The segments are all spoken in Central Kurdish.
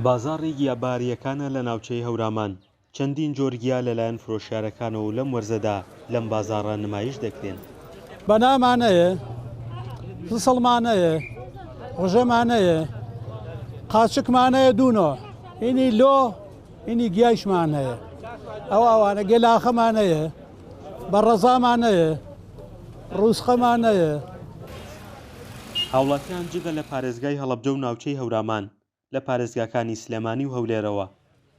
بازاڕی گیا بەهارییەکانە لە ناوچەی هەورامان، چەندین جۆر گیا لەلایەن فرۆشیارەکانەوە و لەم وەرزەدا لەم بازاڕە نمایش دەکرێن. بەنامان هەیە، سڵمان هەیە، ڕژەمان هەیە، قاچکمان هەیە دوو نۆع، هینی لۆ هینی گیایشمان هەیە، ئەوە ئەوانە، گێلاخەمان هەیە، بەڕەزامان هەیە، ڕووسخەمان هەیە. هاوڵاتیان جگە لە پارێزگای هەڵەبجە و ناوچەی هەورامان، لە پارێزگاکانی سلێمانی و هەولێرەوە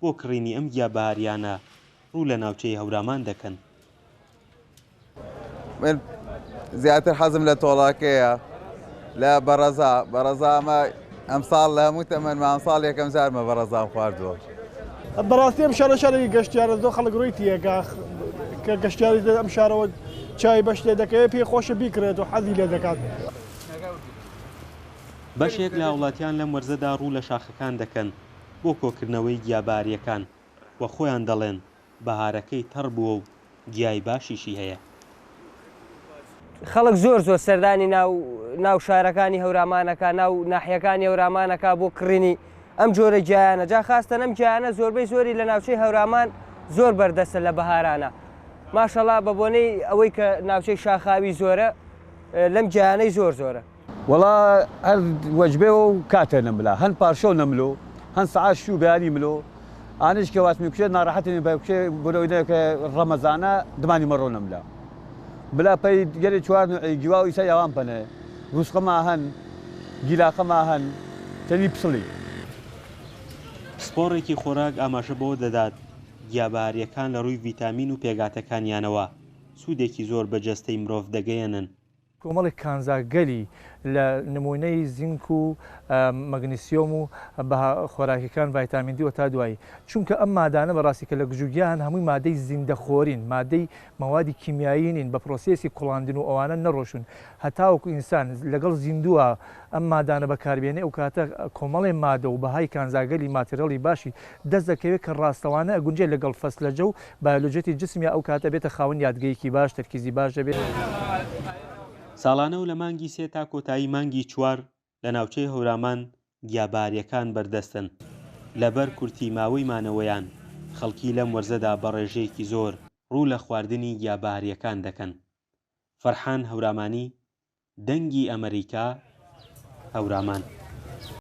بۆ کڕینی ئەم گیا بەهارییانە ڕوو لە ناوچەی هەورامان دەکەن. من زیاتر حەزم لە تۆڵاکەیە لە بەڕەزا بەڕەزا ئەمە ئەمساڵ لە هەموو تەمەنمە ئەمساڵ یەکەم جارمە بەڕەزام خواردووە. بەڕاستی ئەم شارە شارێکی گەشتیارە زۆر خەڵک ڕووی تیەکا کە گەشتیاری دێت ئەم شارەوە چاوی بە شتێ دەکەوێت پێی خۆشە بیکڕێت و حەزی لێ دەکات. بەشێک لە هاوڵاتیان لەم وەرزەدا ڕوو لە شاخەکان دەکەن بۆ کۆکردنەوەی گیا بەهارییەکان و خۆیان دەڵێن بەهارەکەی تەڕ بووە و گیای باشیشی هەیە. خەڵک زۆر زۆر سەردانی ناو ناو شارەکانی هەورامان ئەکا ناو ناحیەکانی هەورامان ئەکا بۆ کڕینی ئەم جۆرە گیایانە جا خاستەن ئەم گیایانە زۆربەی زۆری لە ناوچەی هەورامان زۆر بەردەستە لە بەهارانە ماشەڵا بە بۆنەی ئەوەی کە ناوچەی شاخاوی زۆرە لەم گیایانەی زۆر زۆرە. وەڵا هەر وەجبێ و کاتێ نەملا هەن پارشەو نەملۆ هەن سەعات شوو بەیانی ملۆ ئانیش کە واتمی کوشێ ناڕەحەتی بە کوشێ بۆ کە ڕەمەزانە دمانی مەڕۆ نەملا بلا پەی گەلێ چوار نوعی گیوا و ئیسا یاوان پەنێ ڕوسقە ما هەن گیلاقە ما هەن تەنی پسڵی. پسپۆڕێکی خۆراک ئاماژە بەوە دەدات، گیا بەهارییەکان لە ڕووی ڤیتامین و پێکهاتەکانیانەوە سوودێکی زۆر بە جەستەی مرۆڤ دەگەیەنن. کۆمەڵێک کانزاگەلی لە نموونەی زینک و مەگنیسیۆم و بەها خۆراکیەکان ڤایتامین دی و تا دوایی چونکە ئەم مادانە بەڕاستی کە لە گژوگیا هەن هەمووی مادەی زیندەخۆرین مادەی مەوادی کیمیایی نین بە پرۆسێسی کوڵاندن و ئەوانە نەڕۆشوون هەتاوەکو ئینسان لەگەڵ زیندووە ئەم مادانە بەکاربێنێ ئەوکاتە کۆمەڵێ مادە و بەهای کانزاگەلی ماتێرەڵی باشی دەست دەکەوێت کە ڕاستەوانە ئەگونجێ لەگەڵ فەسلەجە و بایۆلۆجیەتی جسم یا ئەو کاتە ئەبێتە خاوەن یادگەیەکی باش تەرکیزی باش دەبێت. ساڵانە و لە مانگی سێ تا کۆتایی مانگی چوار لە ناوچەی هەورامان گیا بەهارییەکان بەردەستن، لەبەر کورتی ماوەی مانەوەیان خەڵکی لەم وەرزەدا بە ڕێژەیەکی زۆر ڕوو لە خواردنی گیا بەهارییەکان دەکەن. فەرحان هەورامانی، دەنگی ئەمەریکا، هەورامان.